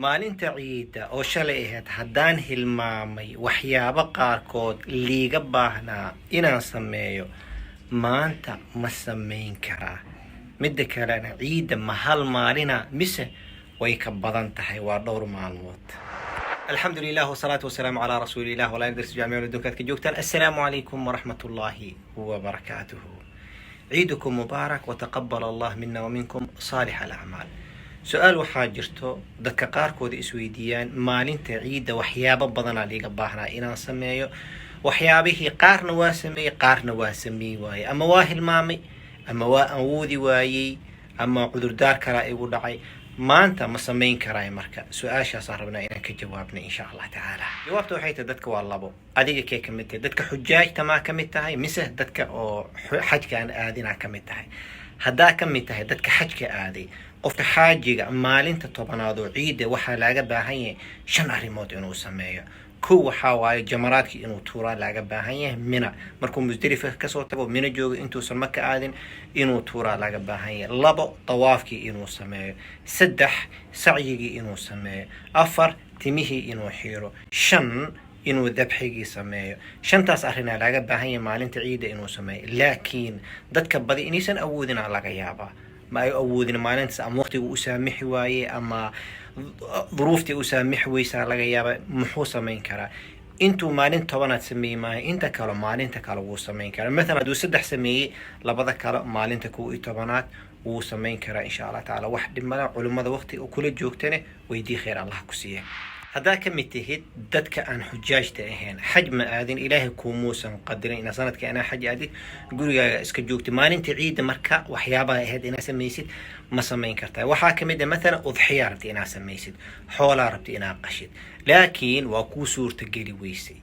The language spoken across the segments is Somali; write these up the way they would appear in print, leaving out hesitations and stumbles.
Maalinta ciidda oo shalay ahayd, haddaan hilmaamay waxyaabo qaarkood liiga baahnaa inaan sameeyo, maanta ma samayn karaa? Midda kalena, ciidda ma hal maalina mise way ka badan tahay, waa dhowr maalmood? Alxamdu lilah wasalaatu wasalaamu calaa rasuulilah walaa darsi jaamic adduunka aad ka joogtaan. Assalaamu calaykum waraxmat ullaahi wabarakaatuhu. Ciidukum mubaarak wataqabal allah mina waminkum saalix alacmaal. Su-aal waxaa jirto dadka qaarkooda isweydiiyaan: maalinta ciidda waxyaabo badanaa liiga baahnaa inaan sameeyo, waxyaabihii qaarna waa sameeyey, qaarna waa sameey waayey, ama waa hilmaamay, ama waa awoodi waayey, ama cudurdaar kalaa igu dhacay, maanta ma samayn karaay? Marka su-aashaasaan rabnaa inaan ka jawaabna, insha Allah tacaala. Jawaabta waxay tahay, dadka waa labo. Adiga kee ka mid tahay? Dadka xujaajta maa ka mid tahay mise dadka oo xajka aan aadinaa ka mid tahay? Haddaa ka mid tahay dadka xajka aaday, qofka xaajiga maalinta 10aad oo ciidda waxaa laaga baahan yahay shan arrimood inuu sameeyo. Kow waxaa waaye jamaraadkii inuu tuuraa laaga baahan yahay Mina. Markuu Musdalifa kasoo tago, Mina joogo, intuusan Maka aadin, inuu tuuraa laaga baahan yahay. Labo, tawaafkii inuu sameeyo. Saddex, sacyigii inuu sameeyo. Afar, timihii inuu xiiro. Shan, inuu dabxigii sameeyo. Shantaas arrinaa laaga baahan yahay maalinta ciidda inuu sameeyo. Laakiin dadka badi inaysan awoodinaa laga yaabaa. Ma ay awoodin maalintaas, ama waqtigu u saamixi waaye, ama duruuftii u saamixi weysaa laga yaaba. Muxuu samayn karaa? Intuu maalin 10aad sameeyey maayo, inta kale maalinta kale wuu samayn karaa. Mathalan, hadduu saddex sameeyey, labada kale maalinta 11aad wuu samayn karaa, insha Allah tacaala. Wax dhibmala. Culimmada waqti kula joogtane weydii, khayr Allah ku siiya. Haddaa ka mid tihid dadka aan xujaajta ahayn, xaj ma aadin, Ilaahay kuumuusan qadirin inaa sanadka inaa xaj aadid, gurigaaga iska joogtid, maalinta ciidda marka waxyaabaha ahayd inaa samaysid ma samayn kartaa? Waxaa kamid ah, mathalan, udxiyaa rabti inaa samaysid, xoolaa rabti inaa qashid, laakiin waa kuu suurtageli weysay.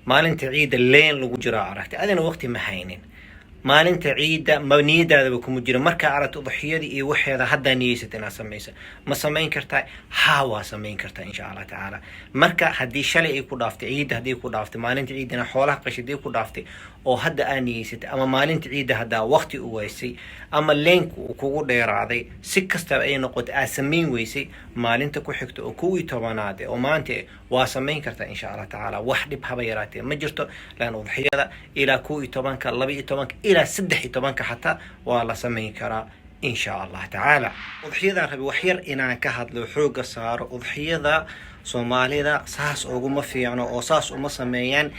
Maalinta ciidda leen lagu jiraa aragtay, adina waqti ma haynin. Maalinta ciidda ma niyadaadaba kuma jiro. Markaa aragto udxiyadii iyo waxeeda, haddaa niyeysat inaad samaysa, ma samayn kartaa? Haa, waa samayn kartaa, insha Allah tacaala. Marka haddii shalay ay ku dhaaftay ciidda, haddii ku dhaaftay maalinta ciiddana xoolaha qashay, haddii ku dhaaftay oo hadda aa niyeysatay, ama maalinta ciidda haddaa waqti u waysay, ama leenku uu kugu dheeraaday, si kastaba ay noqotay aad samayn weysay, maalinta ku xigta oo 11aad oo maanta waa samayn kartaa, insha Allah tacaala. Wax dhib haba yaraatee ma jirto, lan udxiyada ilaa 11ka, 12ka, ilaa 13ka xataa waa la samayn karaa, insha Allah tacaala. Udxiyadaan rabi wax yar inaan ka hadlo, xooga saaro. Udxiyada Soomaalida saas uguma fiicno oo saas uma sameeyaan,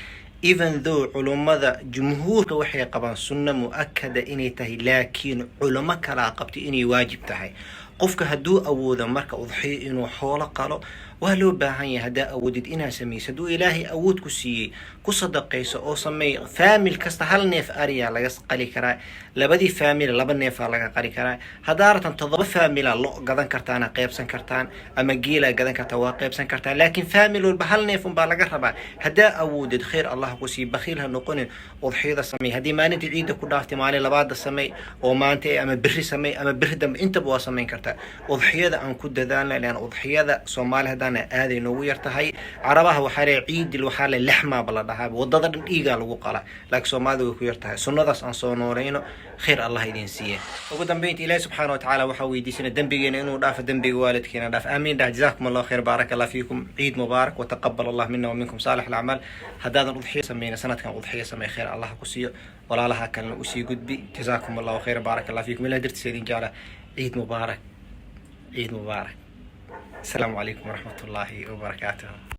even though culummada jumhuurka waxay qabaan sunno mu-akada inay tahay, laakiin culamo kalaa qabtay inay waajib tahay. Qofka hadduu awoodo marka udxiyo inuu xoolo qalo, waa loo baahan yahay. Haddaa awoodid inaad samayso, hadduu Ilaahay awood ku siiyey, ku sadaqayso oo sameey. Faamil kasta hal neef ariyaa laga qali karaa, labadii faamila laba neefaa laga qali karaa. Haddaa rabtan, toddoba faamila lo gadan kartaana, qeybsan kartaan, ama geelaa gadan kartaa, waa qeybsan kartaan, laakiin faamil walba hal neef unbaa laga rabaa. Haddaa awoodid, khayr Allah ku siiy, bakhiil ha noqonin, udxiyada sameey. Haddii maalinta ciidda ku dhaaftay, maalin labaada sameey oo maanta, ama berri sameey, ama berri dambe, intaba waa samayn kartaa. Udxiyada aan ku dadaalna, lan udxiyada Soomaali haddaan aaday noogu yar tahay. Carabaha waxaa le ciidil, waxaa le lexmaaba la dhahaa, wadada dhan dhiigaa lagu qala, laakiin Soomaalida way ku yar tahay. Sunnadaas aan soo noolayno, khayr Allah idin siiye. Ugu dambeynta, Ilaahi subxaana watacaala waxaa weydiisana dembigeena inuu dhaafo, dembiga waalidkeena dhaaf. Aamiin dhah. Jazaakum Allah khayr, baaraka Allah fiikum. Ciid mubaarak wataqabal Allah mina wa minkum saalix alacmaal. Haddaadan udxiya sameyna, sanadkan udxiya samey, khayr Allah ku siiyo. Walaalaha kalena usii gudbi. Jazaakum Allahu khayr, baaraka Allah fiikum. Ilah dartiisa idin jecla. Ciid mubaarak, ciid mubaarak. Asalaamu calaykum waraxmat ullaahi wabarakaatuh.